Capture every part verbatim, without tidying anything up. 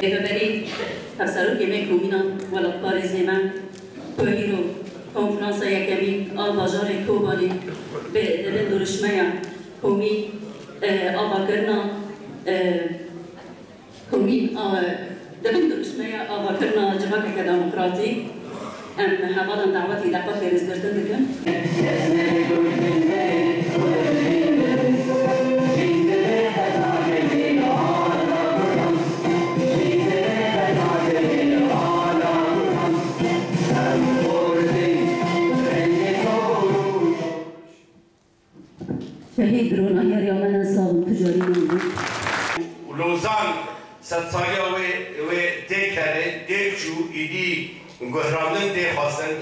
Rêveberî Hevserokê me komînan, welatparêzê me, ku îro konferansa yekemîn a bajarê Kobanê bi, di bin duruşmeya komî, e, avakirina, e, komî, a, di bin duruşmeya avakirina civakeke demokratîk, em hevalan dawetî deqekê rêzgirtin dikin. Şehîd Ronahî Riyamena Sabin Tucarî Mendî. Û Lozan sedsaliya wê, wê tê kerê, tê çû, îdî guhrandin tê xwestin.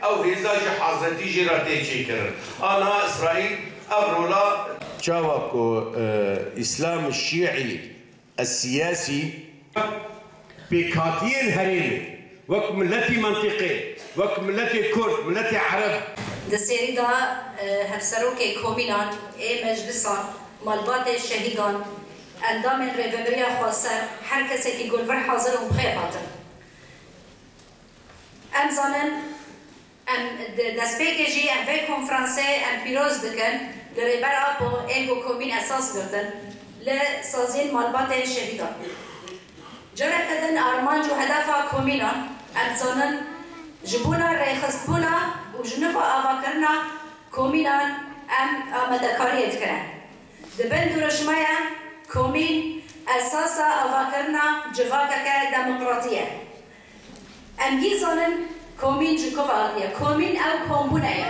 Ew hêza ji hazretî jê re tê çêkirin. A niha Îsraîl ev rola. Çawa ku, e, Îslam Şîî siyasî pêkhatiyên herêmê, wek miletî mentiqê, wek miletê Kurd, miletê Ereb. Di serî de, e, hevserokê komînan ê meclisan, malbatê şehîdan, endamên Rêveberiya Xweser, her kesekî ku li vir hazir û bi xêr hatin. Em zanin, em di destpêkê jî em vê konferansê em pîroz dikin li Rêber Apo ê ku komîn esas girtin li saziyên malbatê şehîdan. Careke din armanc û hedefa komînan, em zanin, ji bona rêxistbûna û ji nû ve avakirina komînan em amadekariyê dikine. Di bin duruşmaya komîn esasa avakirina civakeke demokratî ye. Em gî zanin komîn ji ku ve hatiye. Komîn ew kombûne ye.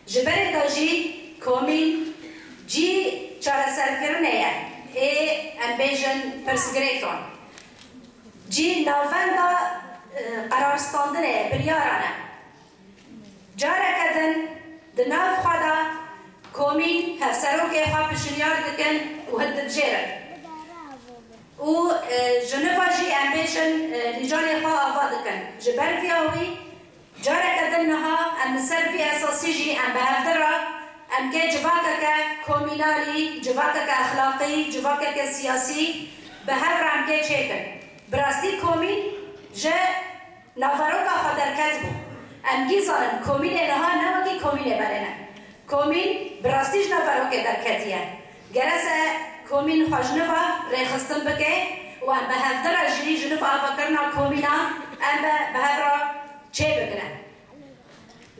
Ji berê de jî komîn cî çareserkirinê ye ê, em bêjin, pirsgirêkan. Cî navenda, e, qerarstandinê ye, biryaran e. Careke din di nav xwe de komîn hevserokê xwe pişinyar dikin û hildibijêrin. Û, e, ji nû ve jî em bêjin, e, lîcanê xwe ava dikin. Ji ber vî awî careke din niha em li ser vî esasî jî em bi hevdi re em kê civakeke komînalî, civakeke exlaqî, civakeke siyasî bi hev re em kê çêkin. Bi rastî komîn ji naveroka xwe derketibû. Em gî zanin komînê niha ne wekî komînê berê ne. Komîn bi rastî ji naverokê derketiye. Gerese komîn xwe ji nû ve rêxistin bike û em bi hevdi re jî ji nû ve avakirina komîna em be bi hev re çêbigire.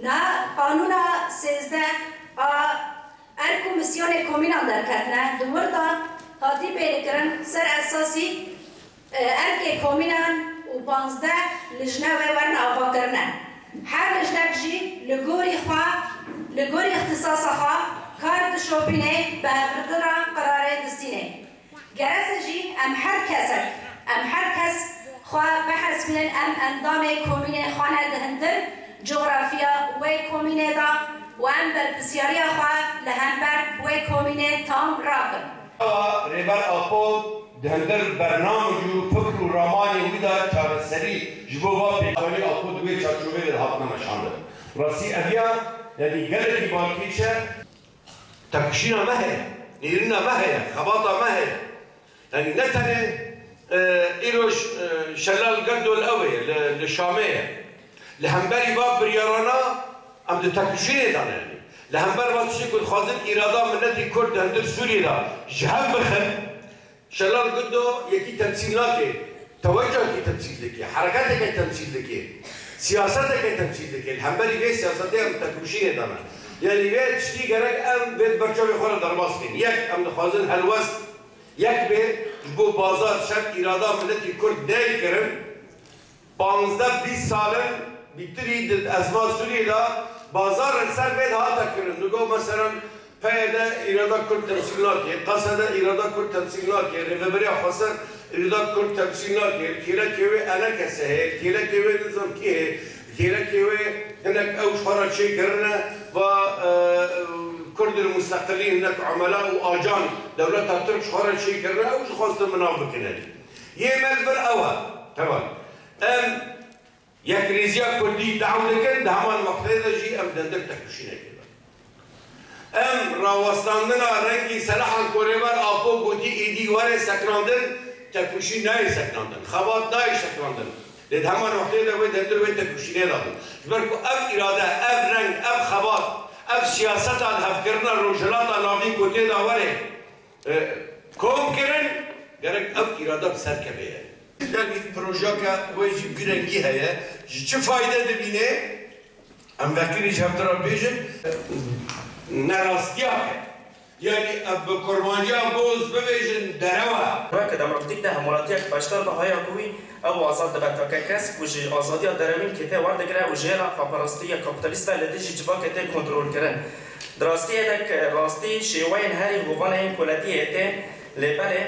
Niha qanûna sêzdeh a erk û misyonê komînan derketine, di wir de hatî pêlikirin ser esasî, e, erkê komînan û panzdeh lijne wê werin avakirine. Her lijnek jî li gorî xwe, li gorî îxtisasa xwe kar dişopîne, bi hevgirtina qirarê distîne. Gerese jî em her kesek, em her kes xwe bihesibînin em endamê komînê xwe ne di hundir coxrafiya wê komînê de û em berpirsyariya xwe li hember wê komînê tam rakin. Rêber Apo di hundir bernamij û fikr û ramanê wî de çareserî ji bo va pêkanî Apo di wê çarçoveyê de hatine meşandin. Rastî ev ya, yanî gelekî balkêş e. Tepişîna me heye, nêrîna me heye, xebata me heye. Yanî ne tenê, e, îroj, e, Şelal Girdo li ew ê, li, li Şamê ye. Li hemberî va biryarana em di tepişînê de ne. Li hember va tiştê ku dixwazin îrada miletî Kurd di hundir Sûriyê de ji hev bixin, Şelal Gudo yekî temsîl nake, tewecehekî temsîl dike, hereketeke temsîl dike, siyaseteke temsîl dike. Li hemberî vê siyasetê em tepişînê de ne. Yanî vê tiştî gerek em vê di ber çavê xwe re derbas bikin. Yek, em dixwazin helwest yek bê, ji bo bazar şer îrada miletî Kurd neyê kirin. Panzdeh bîst sal in, bîtirî di ezma Sûriyê de bazar li ser vê dihate kirin. Digo, meselen, P Y D îrada Kurd temsîl nake, Q S D îrada Kurd temsîl nake, Rêveberiya Xweser îrada Kurd temsîl nake, kêlekê wê E N K S heye, kêlekê wê nizam kî heye, kêlekê wê hinek ew ji xwe re çêkirine, va, e, Kurdên musteqilî, hinek umela û ajan dewleta Tirk ji xwe re çêkirine, ew jî xwestin min nav bikine. Yê me li vir ew e, heval. Em yekrêziya Kurdî daw dikin, di heman wextê de jî em di hundir tepişînekê de. Em rawestandina rengî selahan ku Rêber Apo gotî êdî were sekinandin, Tekoşîn nayê sekinandin, xebat nayê sekinandin. Lê di heman wextê de wê dengtir wê tekoşînê de bin. Ji ber ku ev îrade, ev reng, ev xebat, ev siyaseta lihevkirina Rojhilata Navîn ku tê de were, e, kom kirin, gerek ev îrade bi ser keve ye. Yanî projeyeke wê jî vî rengî heye. Ji çi fayde dibîne? Em vekirî ji hev re bêjin, nerastiyak e. Yanî ev bi kurmanciya boz bibêjin derew e. Wek demokratîk de hemwelatiyek beşdar be haya ku wî ew azad dibe, take kes ku ji azadiya derewîn kêfê werdigire û ji hêla xweparastî ya kapîtalîst ve li dijî civakê tê kontrolkirin. Di rastiyê de ke rastî şêweyên herî hovane yên koletiyê tê, lê belê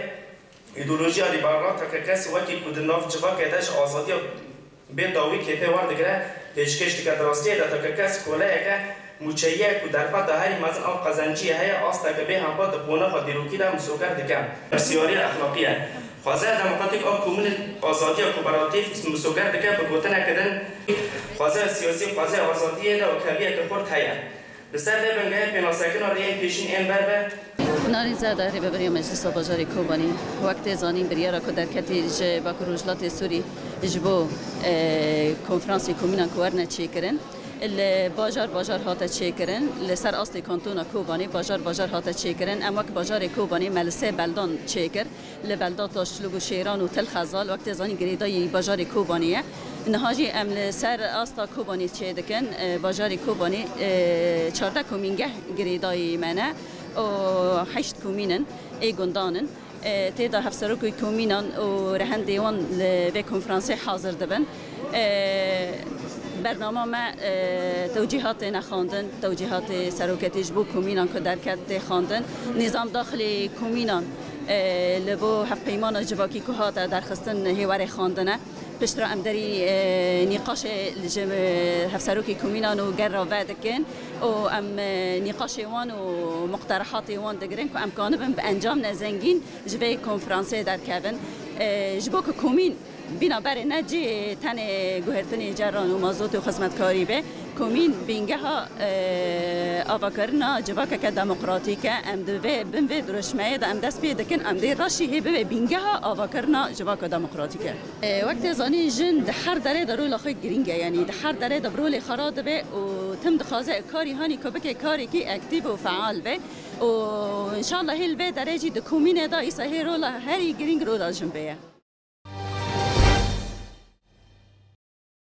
îdeolojiya lîberal, take kes wekî ku di nav civakê de ji azadiya bê dawî kêfê werdigire, pêşkêş dike. Di rastiyê de take kes koleyeke mûçeyî ye ku derfeta herî mezin a qezenciyê heye, asteke bê hempa di qonaxa dîrokî de misoger dike. Pirsiyariya exlaqî ye. Xwezaya demokratîk a komûnên azadiya kooperatîf misoger dike bi gotineke din, xwezaya siyasî, xwezaya azadiyê de wekheviyeke xurt heye. Li ser vê bingehê pênasekina rêyên pêşîn ên ber be. Narîn Zerda, Rêveberiya Meclisa Bajarê Kobanê, wek tê zanîn, biryara ku derketî ji Bakur Rojhilatê Sûrî ji bo, e, konferansê komînan ku werine çêkirin, li bajar bajar hate çêkirin, li ser astê kantona Kobanê bajar bajar hate çêkirin. Em wek bajarê Kobanê me li sê beldan çêkir. Li Belda, Taşlûg û Şêran û Til Xezal, wek tê zanîn, girêdayî bajarê Kobanê ye. Niha jî em li ser asta Kobanê çêdikin. E, bajarê Kobanê, e, çardeh komîngeh girêdayî me ne û heşt komîn in, ê gundan in. E, tê de hevserokê komînan û rehendê wan li vê konferansê hazir dibin. E, bernama me, e, tewcîhat têne xwendin, tewcîhatê seroketî ji bo komînan ku derket tê xwendin. Nîzam daxilê komînan, e, li bo hevpeymana civakî ku hate derxistin hê were xwendine. Piştre em derî, e, nîqaşê ji, e, hevserokê komînan û ger re vedikin û em, e, nîqaşê wan û muqterehatê wan digirin ku em kanibin bi encamne zengîn ji vê konferansê derkevin. E, ji bo ku komîn bîna berê ne cihê tenê guhertinê ceran û mazotê û xizmetkarî be, komîn bîngeha, e, avakirina civakeke demokratîk e. Em di vê, bin vê dirûşmeyê de em dest pê dikin, em dê reşî hê bibe bîngeha avakirina civaka demokratîk e. E, wek tê zanîn, jin di her derê de rola xwe girîng e, yanî di her derê de bi rolê xwe radibe û tim dixwaze karî hanî ku bike karekî aktîf û feal be û înşallah hê li vê derê jî di komînê de îsa hê rola herî girîng rola jin bê ye.